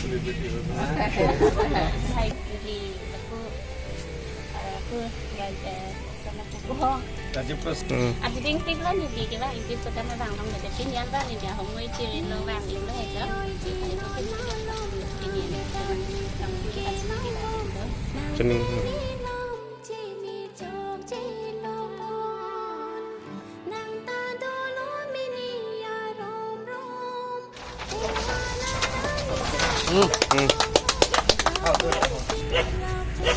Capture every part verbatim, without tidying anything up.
Hai, di aku, aku ya, eh, sama kuku. Rajiv Pros. Hmm. Adi ding tik lo ni di kiba itu pertama bang long de pinian bang ni dia hong wei ciri lo bang lo hai lo. Pinian. Kuning. Hmm, hmm.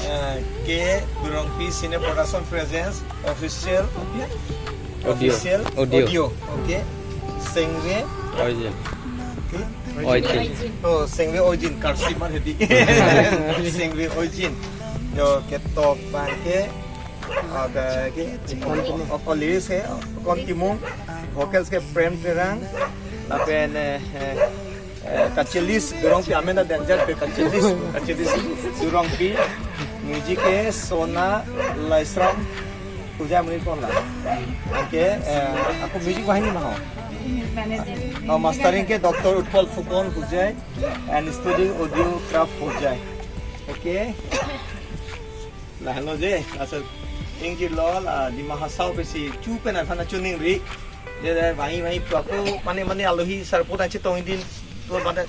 Eh, K Durongpi Cine Production presents official, ya? Audio. Official Audio. Audio. Okay. Sengve. Oijin. Okay. Oijin. Oh, Sengve Oijin. Karsi mar hedi. Sengve Oijin. Yo, ketok bangke. Ada ke, oh, oh, lyrics ke, Kon Timung, vocals ke Prem Terang, lapen, eh, eh, eh, kachelis, Durongpi amen ta danger pe kachelis, kachelis, Durongpi, music ke Sona Laisram, puja muni kon la. Anke, eh, aku music wahini ma ho. Oh, mastering ke Doctor Utpal Fukan Hojai, and studio audio craft Hojai. Okay. Lahelo je, laso ingjir lo, la Dima Hasao pensi chu pen aphan choningri. Je, je, wahi, wahi, pu ako, mane, mane, alohi sarpo nangchetong din, to mane,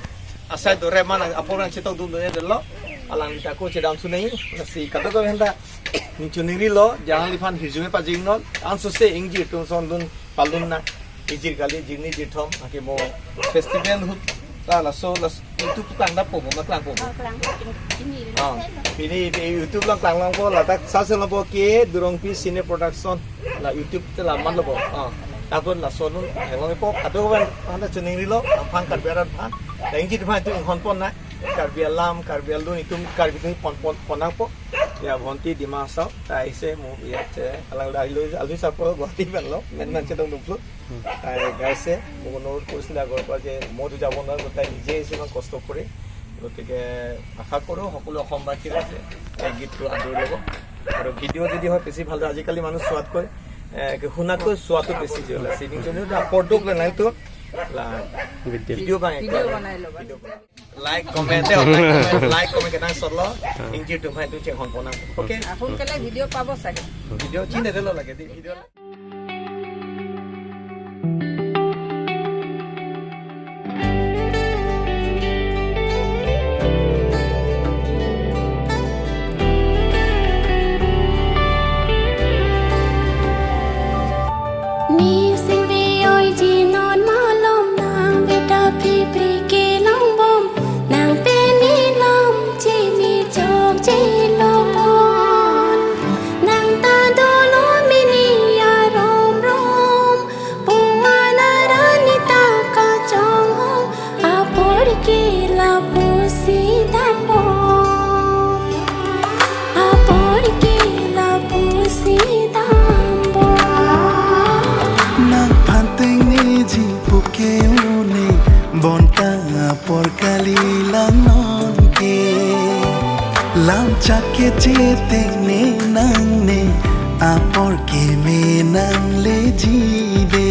asai do re mana, apor nangchetong dun dun lo. Alangli ta ako chedam sunai, lasi kadokave aphanta ning choningrilo, jangliphan hirjume pajingnon, ansose ingjir atum sondun, palun na, ijir kali, ijirni ijirthom, anke mo festival ahut, ta laso, las, YouTube klang dap po, mo ma klang po. Oh, klang po, pin-, pini, Ah, pini, pini YouTube lang klang lang po, ladak sa se lo po ke, Durongpi Cine Production, la YouTube te la man lo po. Ah, tapon laso nun, helo po, kadokave aphanta choningrilo, aphan Karbi arat aphan, la ingjir aphan tu inghon pon na, Karbi alam, Karbi alun, itum, Karbi atum pon, pon, pon nang po. Ya, Bhonti Dima Hasao, ta ise mo, ya, che, alang dah lo, alu sa po, Guwahati pen lo, men nangchetong dum plut. Hmm. Ai, guys, eh, mo konur kursi la gor pa je, mo tu jabo na, gotai nije isi man kosto kore. Gotike, asha koru, hokolo hom ba kira je, ei git tu adur lobo. Aru video jodi hoy besi bhal, ajikali manush suat koi, eh, ke huna koi suat to besi je la. Sini jodi da porduk le nai tu, la Video. Video banai Video koi. Banai lo, video koi. Like, comment, eh, like, comment, like, comment, kita solo. Ingjir atum hai tu chenghon pon nang. Okay. Ahun kele video pabo sage. Video chine de lo lage di video. Ni singri oi ji non malom nang beta phipri kelong bom nang peni lam chini chok chelo pon nang ta dolo mini arom rom puan arani ta kachong hong apor ke lapusi dambom. Apor ke lapusi dambom. Nang panteng ne ji puke une bonta apor kali lang non ke. Lam chak ke cheteng ne nang ne apor ke me nang le ji de.